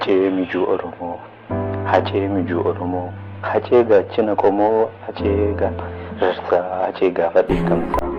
Hacee mijuu Oromoo, Hacee mijuu Oromoo, Hacee gaachana qomoo, Hacee gaararsaa, Hacee gaafa dheekkamsaa.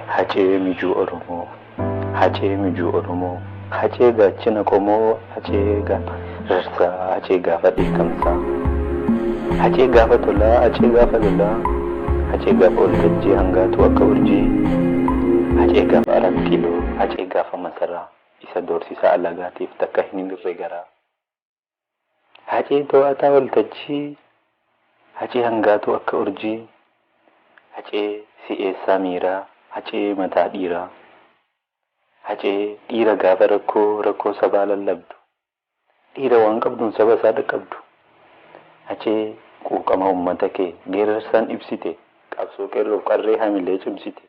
Hacee mijuu Oromoo, Hacee mijuu Oromoo, Hacee gaachana qomoo, Hacee gaararsaa, Hacee gaafa dheekkamsaa. Hacee gaafa tolaa, Hacee gaafa lolaa, Hacee gaafa waltajjii hangaatu akka urjii, Hacee gaafa arat kiiloo, Hacee gaafa masaraa, isa doorsisaa alagaatiif takka hin hirre garaa. Hacee to'ataa waltajjii, Hacee hangaatu akka urjii, Hacee si'eessaa miiraa, Hacee mataa dhiiraa. Hacee dhiira gaafa rakkoo rakkoo sabaa lallabdu. Dhiira waan qabduun saba isaa dhaqqabdu. Hacee quuqama uummata kee geerarsaan ibsite qabsoo qeerroof qarree hamilee cimsite.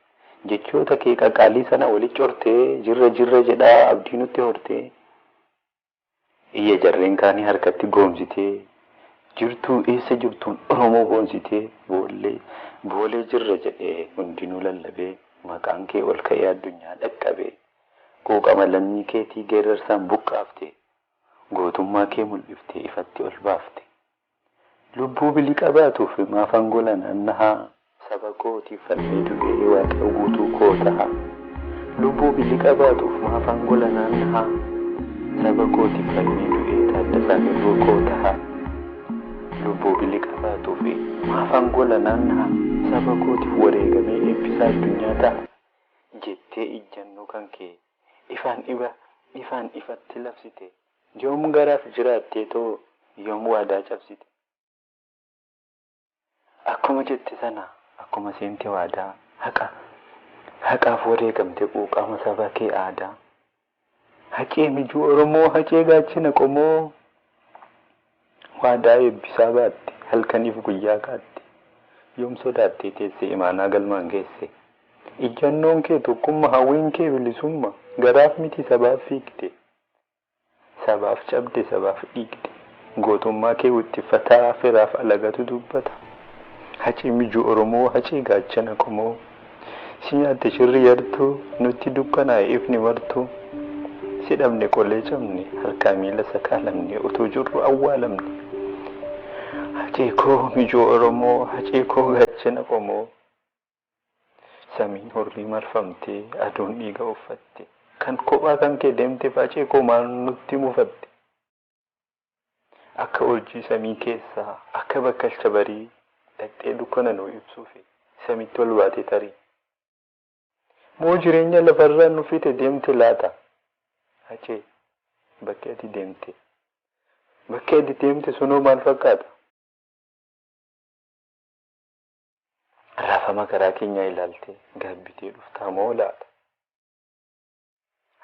Jechoota kee qaqqaalii sana walitti cortee jirra jirra jedhaa abdii nutti hortee. Iyya jarreen kaanii harkatti goomsitee jirtuu eessa jirtuun Oromoo boonsitee boollee boolee jirra jedhee hundinuu lallabee maqaan kee ol ka'ee addunyaa dhaqqabee quuqama lammii keetii geerarsaan buqqaaftee gootummaa kee mul'iftee ifatti ol baafte. Lubbuu biliqa baatuuf maafan gola naannahaa saba kootiif falmee du'ee waaqa guutuu koo taha. Lubbuu biliqa baatuuf maafan gola naannahaa saba kootiif falmee du'ee Taaddasaa Birruu koo taha. Lubbuu biliqa baatuuf maafan gola naannahaa saba kootiif wareegamee eebbisaa addunyaa taha. Jettee ijjannoo kan kee ifaan iba ifaan ifatti labsite. Yoom garaaf jiraattee too yoom waadaa cabsite. Akkuma jette sana akkuma seente waadaa haqa haqaaf wareegamte quuqama saba kee aadaa. Hacee mijuu Oromoo hacee gaachana qomoo waadaa eebbisaa baatte halkaniif guyyaa kaatte yoom sodaattee teesse imaanaa galmaan geesse. Ijjannoon kee tokkummaa hawwiin kee bilisummaa garaaf miti sabaaf fiigde. Sabaaf cabde sabaaf dhiigde gootummaa kee wixxiffataa firaaf alagatu dubbata. Hacee mijuu Oromoo hacee gaachana qomoo si nyaatte shirri yartuu nutti dukkanaa'e ifni martuu si dhabne qolee cabne harkaa miila sakaalamne utuu jirru awwaalamne. Hacee koo mijuu Oromoo hacee koo gaachana qomoo samiin hurrii marfamtee aduun dhiiga uffatte kan kophaa kan kee deemteef hacee koo maal nutti mufatte. Akka urjii samii keessaa akka bakkalcha barii dhaqxee dukkana nu ibsuufi samiitti ol baatee tarii. Moo jireenya lafarraa nu fite deemte laata? Hacee bakki ati deemte bakki ati deemte sunoo maal fakkaata? Raafama karaa keenyaa ilaaltee gaabbitee dhuftaa moo laata?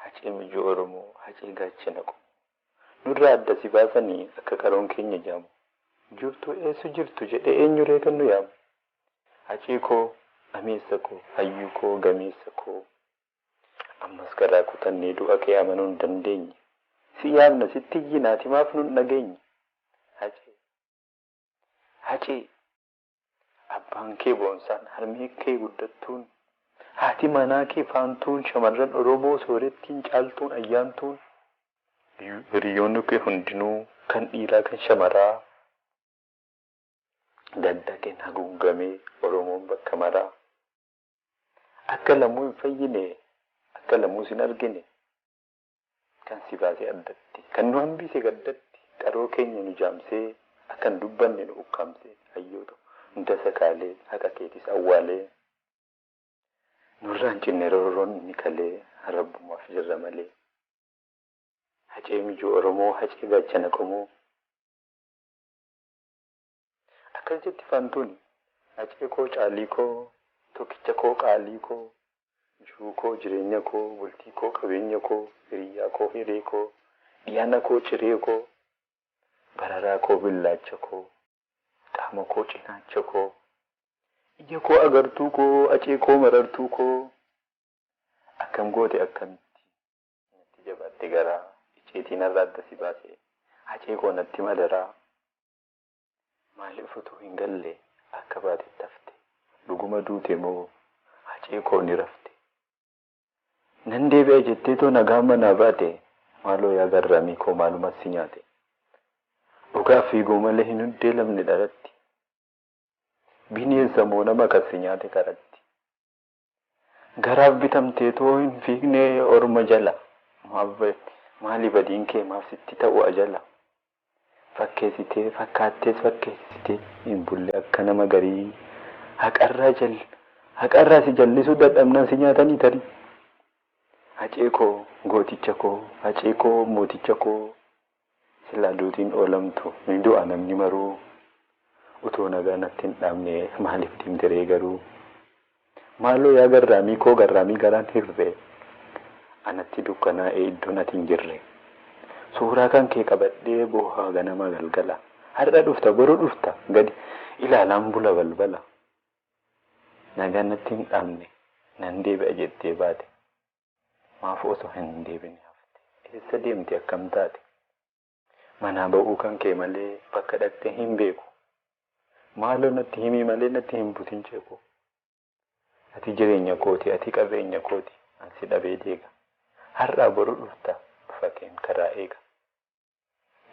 Hacee mijuu Oromoo hacee gaachana qomoo nurraa adda si baasanii akka qaroon keenya jaamu. Jirtu eessa jirtu jedhee eenyu ree kan nu yaamu? Hacee koo ameessa koo hayyuu koo gameessa koo ammas garaa kutannee du'a kee amanuu hin dandeenye. Si yaamna sitti iyyinaati maaf nun dhageenye? Hacee hacee abbaan kee boonsaan harmee kee guddattuun haati manaa kee faantuun shamarran Oromoo soorettiin caaltuun ayyaantuun hiriyoonni kee hundinuu kan dhiiraa kan shamaraa gadda keen haguugamee Oromoon bakka maraa akka lamuu hin fayyine akka lamuus hin argine kan si baasee addatti kan nu hambise gaddatti qaroo keenya nu jaamsee akka hin dubbanne nu ukkaamsee hayyoota hunda sakaalee haqa keetis awwaalee nurraan cinne roorroon inni kalee rabbumaaf jirra malee. Hacee mijuu Oromoo hacee gaachana qomoo. Akkas jetti faantuun hacee koo caalii koo tokkicha koo qaalii koo jiruu koo jireenya koo bultii koo qabeenya koo hiriyyaa koo hiree koo dhiyaana koo ciree koo bararaa koo billaacha koo qaama koo cinaacha koo Ija koo agartuu koo, acee koo marartuu koo, akkam goote akkamitti natti jabaatte garaa, icciitiin narraa adda si baase, acee koo natti madaraa. Maaliif utuu hin galle akka baatetti hafte, dhuguma duute moo acee koo ni rafte. Nan deebi'a jettee too nagaa manaa baate, maaloo yaa garraamii koo maalumas si nyaate. Dhugaaf fiiguu malee hin hundee dharatti. Bineensa moo nama kan si nyaate karatti. Garaaf bitamtee too hin fiigne orma jala. Maali badiin kee maaf sitti ta'u ajala. Fakkeessitee fakkaattees fakkeessitee hin bulle akka nama garii. Haqarraa si jallisuu dadhabnaan si nyaatanii tarii. Hacee koo gooticha koo, hacee koo mooticha koo, silaa duutiin oolamtu ni du'a namni maruu. Utoo nagaa natti hin dhaabne maaliif deemte garuu. Maaloo yaa garraamii koo garraamii garaan hirree, anatti dukkanaa'ee iddoon ati hin jirre. Suuraa kan kee qabadhee boohaa ganama galgala. Har'a dhufta boru dhufta gadi ilaalaan bula balbala. Nagaa natti hin dhaabne nan deebi'a jettee baate. Maaf osoo hin deebine hafte? Eessa deemte akkam taate? Manaa ba'uu kan kee malee bakka dhaqxee hin beeku. Maaloo natti himii malee natti hin butin ceeku. Ati jireenya kooti, ati qabeenya kooti, ansi dhabee deega. Har'aa boru dhufta dhufa keen karaa eega.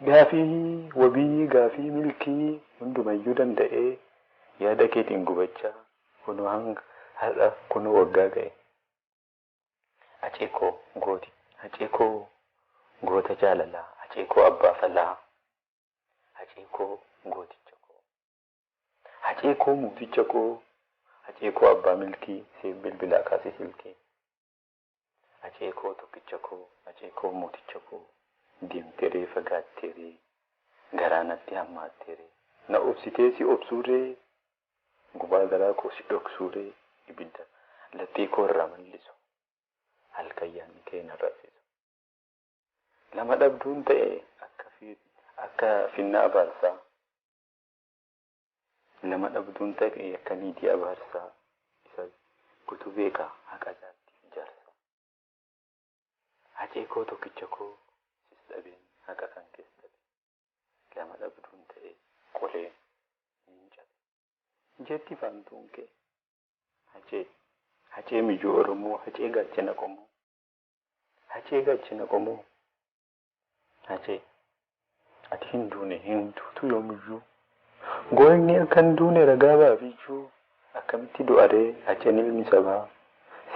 Gaafii wabii gaafii milkii hundumayyuu danda'ee yaada keetiin gubachaa kunoo hanga har'a kunoo waggaa ga'e. Acee koo gooti, acee koo goota jaalalaa, acee koo abbaa falaa, acee koo gooticha koo, acee koo mooticha koo, acee koo abbaa milkii siif bilbilaa kaasee silkii. Acee koo tokkicha koo, acee koo mooticha koo, deemteree fagaatteree, garaa natti hammaatteree, na obsitee si obsuuree, gubaa garaa koo si dhoksuuree, ibidda laphee koo irraa mallisu, halkan yaadni kee na raffisu. Lama dhabduun ta'e akka finnaa abaarsaa. Lama dhabduun ta'e akka niitii abaarsaa. Isa guutuu beekaa haqa jaartiif jaarsa. Hacee koo tokkicha koo sis dhabeen haqa kan kees dhabe. Lama dhabduun ta'e qolee niin cabe. Jetti faantuun kee. Hacee hacee mijuu Oromoo, hacee gaachana qomoo. Hacee gaachana qomoo. Hacee ati hin duune hin duutu yoomiyyuu. Goonni akka hin duune ragaa baafiyyuu. Akkamitti du'aree haceen ilmi sabaa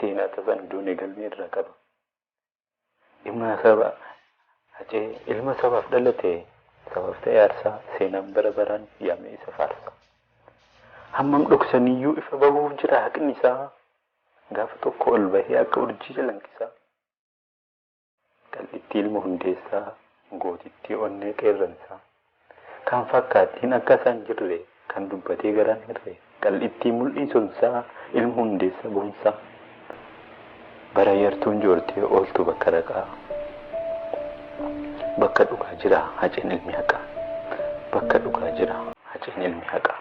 seenaa tasan duune galmee irraa qaba. Ilma saba hacee ilma sabaaf dhalate sabaaf ta'e aarsaa seenaan bara baraan yaamee isa faarsa. Hammam dhoksaniyyuu ifa bahuuf jira haqni isaa. Gaafa tokko ol bahee akka urjii calanqisaa. Qal'ittii ilma hundeessaa gootittii onnee qeerransaa. Kan fakkaattiin akka isaan jirre kan dubbatee garaan hirre qal'ittii mul'ii sonsaa ilma hundeessa boonsaa. Bara yartuun joortee ooltu bakka raqaa. Bakka dhugaa jira haceen ilmi haqaa. Bakka dhugaa jira haceen ilmi haqaa.